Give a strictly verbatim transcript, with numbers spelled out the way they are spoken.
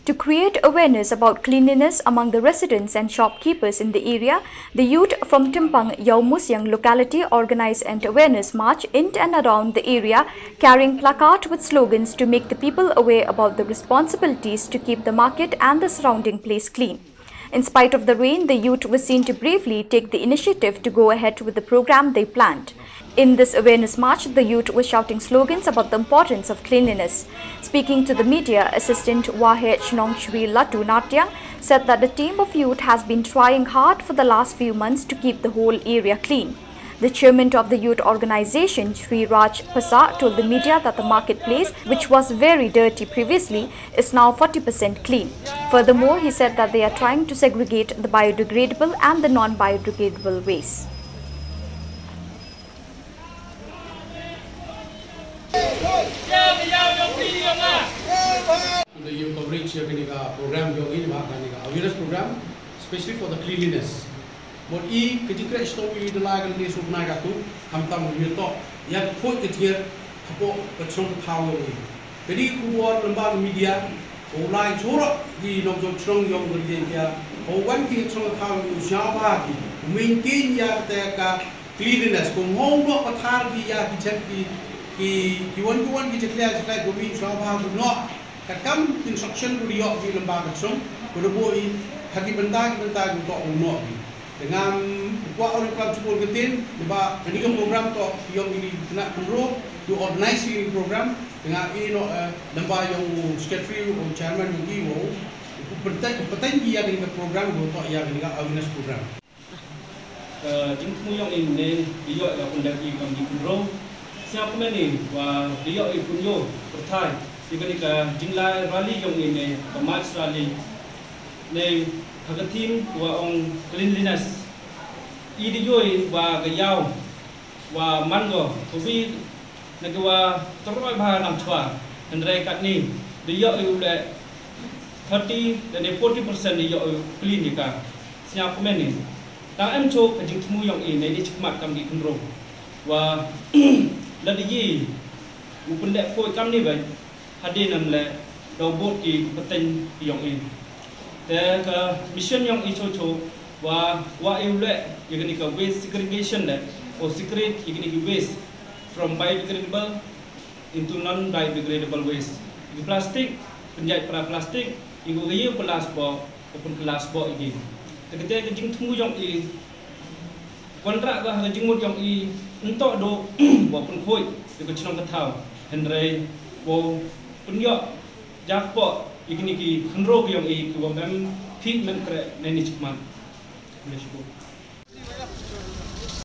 To create awareness about cleanliness among the residents and shopkeepers in the area, the youth from Tympang Ïawmusyang locality organized an awareness march in and around the area, carrying placards with slogans to make the people aware about the responsibilities to keep the market and the surrounding place clean. In spite of the rain, the youth was seen to bravely take the initiative to go ahead with the program they planned. In this awareness march, the youth were shouting slogans about the importance of cleanliness. Speaking to the media, Assistant Waheh Chnong Shri Latu Nartiang said that the team of youth has been trying hard for the last few months to keep the whole area clean. The chairman of the youth organization, Shri Raj Pasa, told the media that the marketplace, which was very dirty previously, is now forty percent clean. Furthermore, he said that they are trying to segregate the biodegradable and the non-biodegradable waste. Ïa ka coverage ïa kane ka program jong ngi, ba kane ka awareness program, especially for the cleanliness. Bad i ka jingkhreh shitom i da la ka lane suk nai ka tu, khamtam ïa to, ïa ka khuid ka jingkhreh hapoh ka shnong ka thaw jong i. Ka dei ka khubor lyngba ka media, u lai jhur ki nongshong shnong jong ka dei ïa, u wan ki shnong ka thaw jong i, u sngewbha ki, u maintain ïa kata ka cleanliness, kum hong noh pathar ki ïa ki jait ki, ki, ki wan ki wan ki jakhlia jakhlia, kum i sngewbha u noh. Katkam instruction ko ïoh ki lyngba ka shnong, ko da buh i ha ki bynta ki bynta ko toh u noh ki. Te ngam kwah u ri klam shibun ka ktien, naba kane ka program toh ïong i khynnah khynroo, u organize i program, te nga i noh, eh, naba ïong u secretary, u chairman ïong i, u pyntai pyntai ïa kane ka program, ko toh ïa kane ka awareness program. Ka jingthmu ïong i ne, ïoh ïa u pyndep i kam jingkhynroo. Sngap kmen i wa ïoh i pynïoh pyrthai ïa kane ka jinglai rally ïong i ne ka march rally. Ne ha ka theme wa ong cleanliness. I dei ïoh i wa ka ïaw wa man go ka wi na ka wa tyroi bha nang chwa. Hynrei katni dei ïoh i u le thirty lane forty percent dei ïoh i u clean ïa ka. Sngap kmen i. Tang em cho ka jingthmu ïong i ne ni chikmat kam ki khynroo. Wa la dei i u pyndep poi kam ni bai. Hadien em le da u bud ki pateng ïong i. Te ka mission ïong i cho cho wa wa i u le ïa kani ka waste segregation le o segregate ïa kani ki waste from biodegradable into non-biodegradable waste. Ïa ki plastic, pynjait para plastic, ïa ki ïa plastic, Open class bo igi. Te kate ka jingthmu ïong i kontra ka ha ka jingmut ïong i nto do bo pynkhuid ïa ka chnong ka thaw. Hynrei bo pynïoh jaf bo ïa kini ki khynroo ïong i ki bo mem ki mem kre ne ni chikman. Boleh syukur.